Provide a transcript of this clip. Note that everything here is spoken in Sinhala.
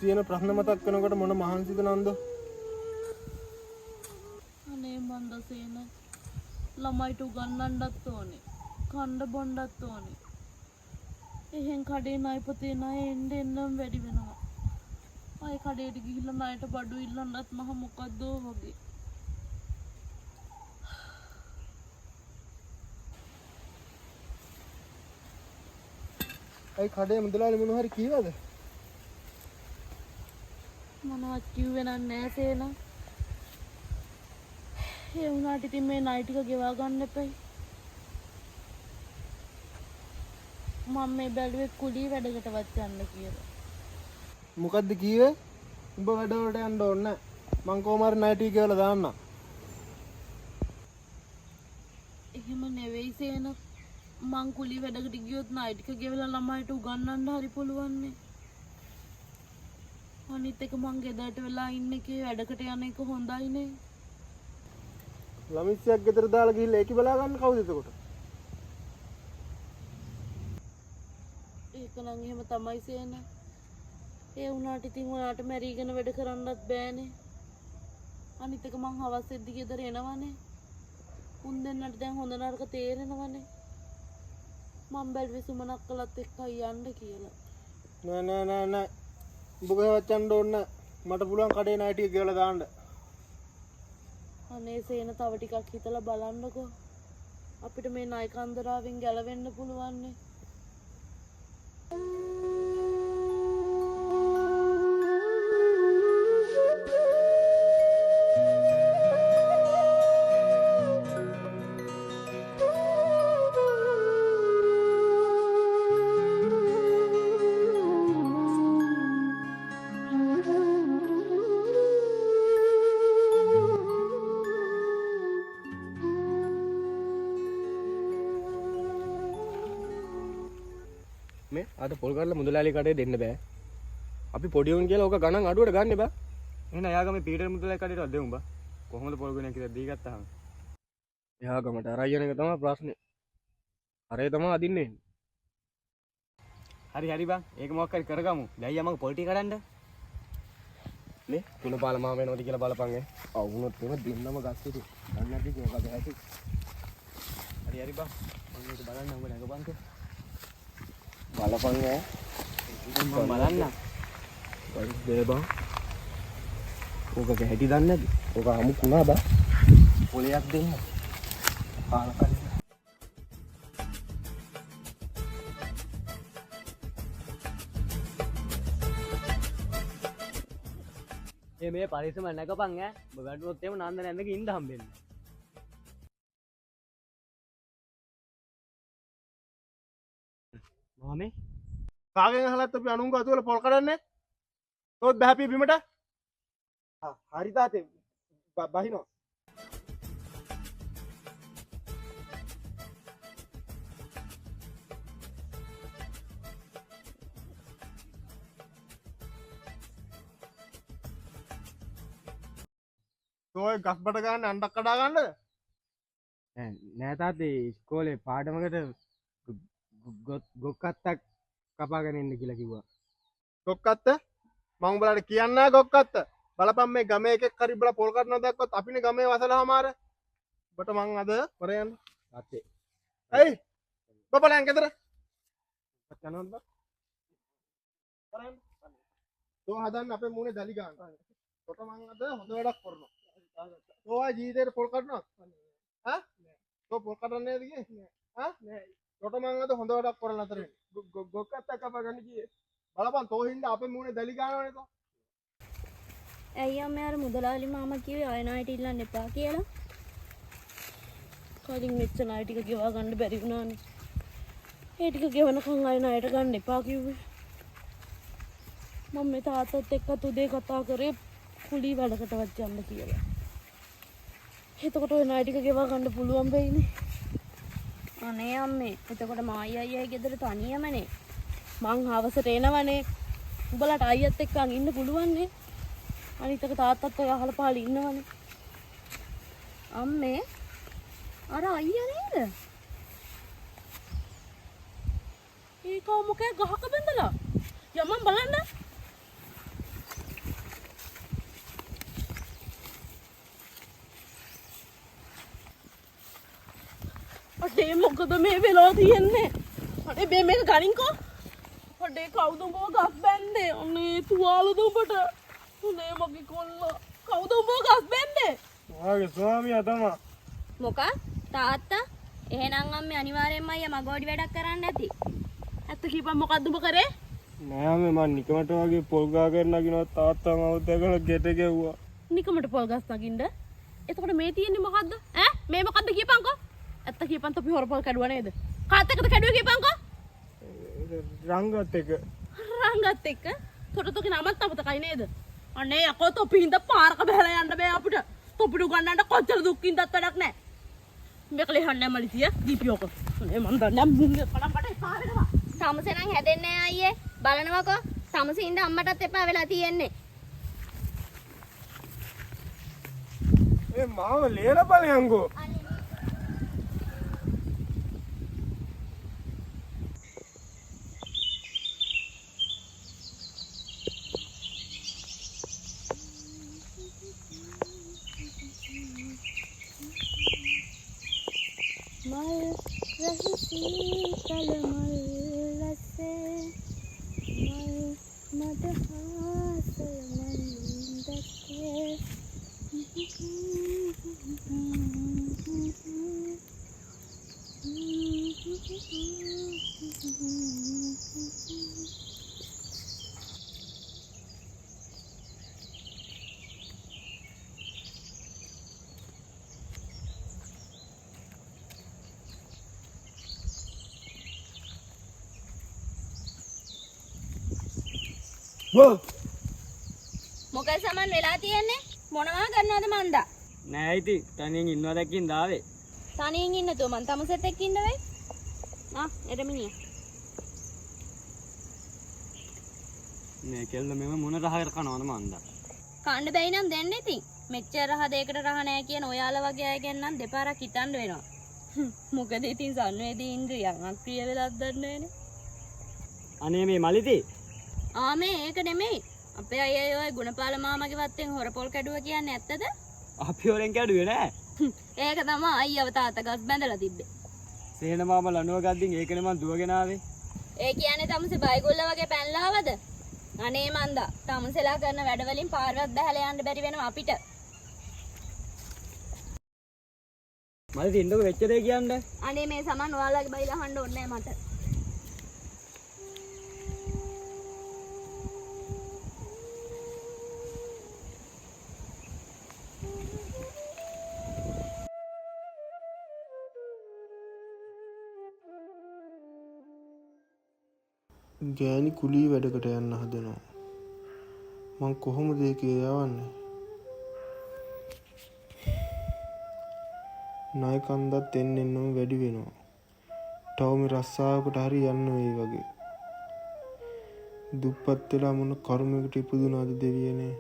තියෙන ප්‍රශ්න මතක් වෙනකොට මොන මහන්සිද නන්ද? අනේ මන්ද සේන, ළමයිට උගන්වන්නත් ඕනේ, කණ්ඩ බොණ්ඩත් ඕනේ. එහෙන් කඩේ ණයපතේ ණය එන්න එන්නම වැඩි වෙනවා. ආයේ කඩේට ගිහිල්ලා ණයට බඩු ඉල්ලන්නත් මහ මොකද්දෝ වගේ. ඇයි කඩේ මුදලාලි මොන හරි කීවද? මොනවත් කිව්වේ නම් නෑ සේන. ඒ වුණාට ඉතින් මේ ණය ටික ගෙවා ගන්න එපයි. මම මේ බැලුවේ කුලී වැඩකටවත් යන්න කියලා. මොකද්ද කීවේ? උඹ වැඩවලට යන්න ඕනේ නෑ. මං කොහොම හරි ණය ටික ගෙවලා දාන්නම්. එහෙම නෙවෙයි සේන. මං කුලී වැඩකට ගියොත් ණය ටික ගෙවලා ළමයිට උගන්වන්න හරි පුළුවන්නේ. අනිත් එක මං ගෙදරට වෙලා ඉන්න එකේ වැඩකට යන එක හොඳයිනේ. ළමිස්සියක් ගෙදර දාලා ගිහිල්ලා ඒකි බලා ගන්න කවුද එතකොට? ඒක නම් එහෙම තමයි සේන. ඒ වුණාට ඉතින් ඔයාට මැරීගෙන වැඩ කරන්නත් බෑනේ. අනිත් එක මං හවස් වෙද්දි ගෙදර එනවනේ. උන් දෙන්නට දැන් හොඳ නරක තේරෙනවනේ. මං බැලුවේ සුමනක් කළත් එක්කයි යන්න කියලා. නෑ නෑ නෑ නෑ. උඹ කොහෙවත් යන්න ඕනේ නෑ. මට පුළුවන් කඩේ ණය ටික ගෙවලා දාන්න. අනේ සේන, තව ටිකක් හිතලා බලන්නකෝ. අපිට මේ ණය කන්දරාවෙන් ගැලවෙන්න පුළුවන්නේ. මේ අද පොල් කරලා මුදලාලි කඩේ දෙන්න බෑ. අපි පොඩි උන් කියලා ඕක ගණන් අඩුවට ගන්න බෑ. එහෙනම් එයා ගමේ පීටර් මුදලාලි කඩේටවත් දෙමු බා. කොහොමද පොල් ගුණයක් කියලා දී ගත්තාම? එයා ගමට අරයි යන එක තමයි ප්‍රශ්නේ. අරේ තමයි අදින්නේ. හරි හරි බං. ඒක මොකක් හරි කරගමු. දැන් යමක පොල් ටික කඩන්න. මේ තුනපාල මාම එනවද කියලා බලපන් ඈ. අවු වුණොත් එහෙම දෙන්නම ගස් හිටු. දන්නේ නැති කෝක බෑටි. හරි හරි බං. මම මේක බලන්න උඹ නැගපන්කෝ. බලපන් ඈ. මම බලන්න. බෑ බං. ඕක ගැහැටි දන්නේ නැද්ද? ඕක අමු කුණා බං. පොලයක් දෙන්න. පාල කඩේ. ඒ මේ පරිස්සම නැගපන් ඈ. ඔබ වැටුනොත් එහෙම නන්ද නැන්දක ඉන්න හම්බෙන්නේ. මාමේ කාගෙන් අහලත් අපි අනුන්ගේ අතුවල පොල් කඩන්නේ? තෝත් බහැපි බිමට. හරි තාත්තේ බහිනවා. තෝ ඔය ගස් බඩ ගන්න අණ්ඩක් කඩා ගන්නද? නෑ තාත්තේ, ඉස්කෝලේ පාඩමකට ගොක්කත්තක් කපාගෙන එන්න කියලා කිව්වා. ගොක්කත්ත? මං උඹලාට කියන්න ගොක්කත්ත. බලපන් මේ ගමේ එකෙක් හරි උඹලා පොල් කඩනවා දැක්කොත් අපිනේ ගමේ වසලහමාර. උඹට මං අද පොර යන්න. තාත්තේ. ඇයි? උඹ බලයන් ගෙදර. යනවද බං? පොර යන්න. තෝ හදන්න අපේ මූණේ දලි ගන්න. තොට මං අද හොඳ වැඩක් කරනවා. තෝ ආ ජීවිතේට පොල් කඩනවද? ඈ? තෝ පොල් කඩන්නේ නේද ගියේ? ඈ? තොට මං අද හොඳ වැඩක් කරලා නතර වෙන්න. ගොක්කත්තක් කපා ගන්න කියේ. බලපන් තෝ හින්දා අපේ මූණේ දලි ගන්නවනේ තෝ. ඇයි අම්මේ අර මුදලාලි මාමා කිව්වේ ආය ණයට ඉල්ලන්න එපා කියලා? කලින් වෙච්ච ණය ටික ගෙවා ගන්න බැරි වුණානේ. ඒ ටික ගෙවනකන් ආය ණයට ගන්න එපා කිව්වේ. මම මේ තාත්තත් එක්කත් උදේ කතා කරේ කුලී වැඩකටවත් යන්න කියලා. එතකොට ඔය ණය ටික ගෙවා ගන්න පුළුවන් වෙයිනේ. අනේ අම්මේ, එතකොට මායි අයියයි ගෙදර තනියමනේ. මං හවසට එනවනේ. උඹලට අයියත් එක්කන් ඉන්න පුළුවන්නේ. අනිත් එක තාත්තත් ඔය අහල පහල ඉන්නවනේ. අම්මේ, අර අයියා නේද? ඒක මොකේ ගහක බැඳලා? යමන් බලන්න. මේ වෙලා තියෙන්නේ? අනේ බේ මේක ගනින්කෝ. අඩේ කවුද උඹව ගස් බැන්දේ? අනේ තුවාලද උඹට? අනේ මගේ කොල්ලා. කවුද උඹව ගස් බැන්දේ? ඔයාගේ ස්වාමියා තමයි. මොකක්? තාත්තා? එහෙනම් අම්මේ අනිවාර්යෙන්ම අයියා මගෝඩි වැඩක් කරන්න ඇති. ඇත්ත කියපන් මොකද්ද උඹ කරේ? නෑ අම්මේ මං නිකමට වගේ පොල් ගහ කරන නගිනවා තාත්තා මව දැකලා ගෙට ගැව්වා. නිකමට පොල් ගස් නගින්න. එතකොට මේ තියෙන්නේ මොකද්ද? ඈ මේ මොකද්ද කියපන්කෝ? ඇත්ත කියපන් තොපි හොර පොල් කැඩුවා නේද? කාත් එක්කද කැඩුවේ කියපන්කෝ? රංගත් එක. රංගත් එක්ක? තොට තොගේ නමත් අමතකයි නේද? අනේ යකෝ තොපි හින්දා පාරක බහලා යන්න බෑ අපිට. තොපිට උගන්නන්න කොච්චර දුක් වින්දත් වැඩක් නෑ. මේක ලෙහන්නේ නෑ මලිසිය දීපියෝක. අනේ මන් දන්නේ නෑ මුංගේ කඩම් මට එපා වෙනවා. තමුසේ නම් හැදෙන්නේ නෑ අයියේ. බලනවකෝ. තමුසේ හින්දා අම්මටත් එපා වෙලා තියෙන්නේ. ඒ මාව ලේලා බලයන්කෝ. මල් රහි සීතල මල් රසේ මල් මද හාසය මන් දැක්කේ. මොකද සමන් වෙලා තියෙන්නේ? මොනවා කරනවද මන්දා? නෑ ඉතින් තනියෙන් ඉන්නවා දැක්කින් දාවේ. තනියෙන් ඉන්න තුව මං තමුසෙත් එක්ක ඉන්න වෙයි. ආ එරමිනිය. මේ කෙල්ල මෙම මොන රහකට කනවද මන්දා? කන්න බැයි නම් දෙන්න ඉතින්. මෙච්චර රහ දෙයකට රහ නෑ කියන ඔයාලා වගේ අය ගැන නම් දෙපාරක් හිතන්න වෙනවා. මොකද ඉතින් සංවේදී ඉන්ද්‍රියන් අක්‍රිය වෙලක් දන්නේ නෑනේ. අනේ මේ මලිති. ආ මේ ඒක නෙමෙයි. අපේ අයියා ඔය ගුණපාල මාමගේ වත්තෙන් හොරපොල් කැඩුවා කියන්නේ ඇත්තද? අපි හොරෙන් කැඩුවේ නෑ. ඒක තමයි අයියව තාත්තා ගස් බැඳලා තිබ්බේ. සේන මාමා ලණුව ගද්දින් ඒකනේ මං දුවගෙන ආවේ. ඒ කියන්නේ තමුසේ බයිගොල්ල වගේ පැනලා ආවද? අනේ මන්දා තමුසෙලා කරන වැඩවලින් පාරවත් බහැලා යන්න බැරි වෙනවා අපිට. මලිති ඉන්නකො වෙච්ච දේ කියන්න. අනේ මේ සමන් ඔයාලගේ බයිලා අහන්න ඕනේ නෑ මට. ගෑණි කුලී වැඩකට යන්න හදනවා. මං කොහොමද ඒක යවන්නේ? ණය කන්දත් එන්න එන්නම වැඩි වෙනවා. ටවුමේ රස්සාවකට හරි යන්න වෙයි වගේ. දුප්පත් වෙලා මොන කර්මයකට ඉපදුනාද දෙවියනේ.